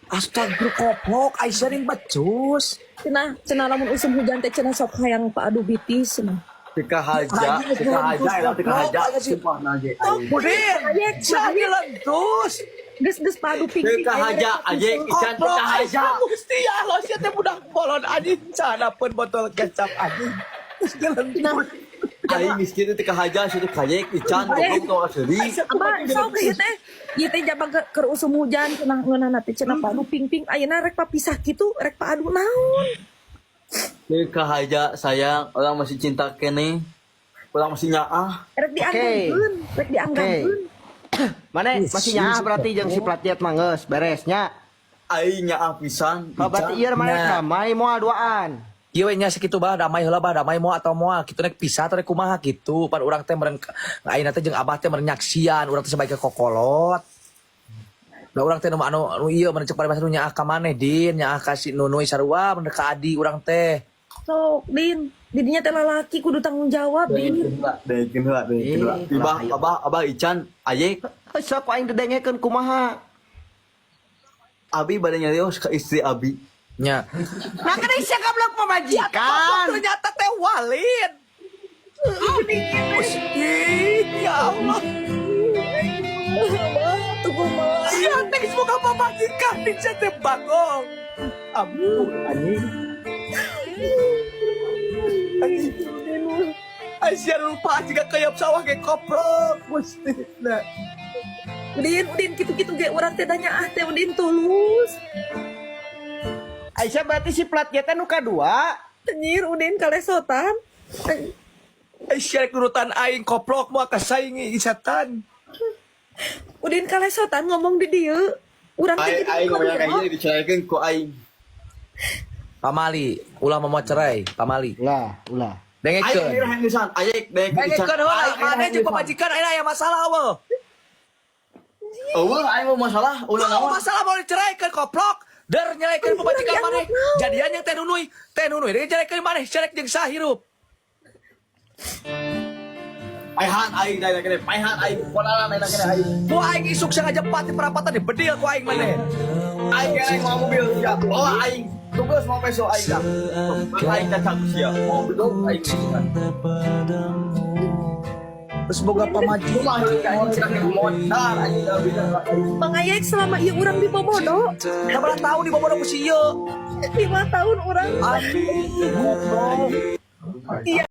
Astagfirullah, koplok, Aisyah ning becus. Cenah, cenah lamun usum hujan teh cenah sok hayang paadu bitis cenah. Teka haja, teka haja, eta teka haja. Sumpah na ge aing. Udin, sia dilentus. Geus, geus paadu ping-ping. Teka haja, ayek ican Koplok, teka haja. Aisyah Gusti ya Allah, sia teh budak bolon anjing, canapeun botol kecap anjing. Geus dilentus. Aing geus kitu teka haja, situ kayek ican goblok tong seuri. Abah, sok ieu teh. Ieu teh jabang ke keur usum hujan cenah ngeunahna teh cenah paadu ping-ping, ayeuna rek papisah kitu rek paadu naon? Teka haja sayang, urang masih cinta keneh. Urang masih nyaah. Rek dianggarkeun, rek dianggarkeun. Mana masih nyaah berarti jeung si plat jet mah geus beresnya. Aing nyaah pisan. Oh, berarti ieu mana Nah. damai moal duaan. Ieu we nya sakitu bah, damai heula bah, damai moal atau moal kitu, rek pisah atau rek kumaha kitu. Pan urang teh meureun ayeuna teh jeung abah teh meureun nyaksian urang teh sebagai kokolot. Da urang teh nu anu anu ieu meureun cek paribasa nu nyaah ka maneh, Din, nyaah ka si Nunuy sarua meureun ka Adi urang teh. Sok, Din, didinya teh lalaki kudu tanggung jawab, Din. Dengekeun heula, dengekeun heula. Eh, Abah, ayo. abah, abah Ican, ayek. Sok aing didengekeun kumaha. Abi bade nyarios ka istri Abi. Nya. Nah, kan sia goblok pamajikan. Ternyata teh Walid. Gusti, ya Allah. Abah, tuh kumaha? Sia teh geus boga pamajikan, din, sia teh bagong. Ampun anjing. Anjing. Aisyah lupa jika kayap sawah ge koprok. Gusti. Nah. Udin, Udin, kitu-kitu ge urang teh nyaah teh, Udin, tulus. Aisyah berarti si plat jet teh nu kadua. Anjir, Udin kalesotan. Aisyah rek nurutan aing koplok, moal kasaing setan. Udin kalesotan ngomong di dieu. Urang teh Aing jadi aing ngomong kayak goblok. gini diceraikan ku aing. Pamali, ulah mau cerai, pamali. Ulah, ulah. Aing Dengekeun. dirah nisan, ayek dengekeun. Dengekeun heula, maneh jeung pamajikan ayeuna aya masalah eueuh. Eueuh, aing mau masalah, ulah Mau naon. masalah mau diceraikan koplok. Der nyeraikeun pamajikan maneh. Jadian yang teh Nunuy, teh Nunuy deui nyeraikeun maneh, cerek jeung sahirup. Paehan aing da kene, paehan aing, ponalan aing kene aing. Ku aing isuk sengaja pati perapatan dibedil ku aing maneh. Aing kene mau mobil sia, bawa aing. Tugas mau peso aing dah. Aing cacak sia, mau bedog aing. Terus boga pamajikan. Rumah aing cek motor aing dah bisa. Bang Ayek selama ieu urang di Bobodo. Sabaraha tahun di Bobodo ku si ieu? 5 tahun urang. Aduh, goblok. Iya.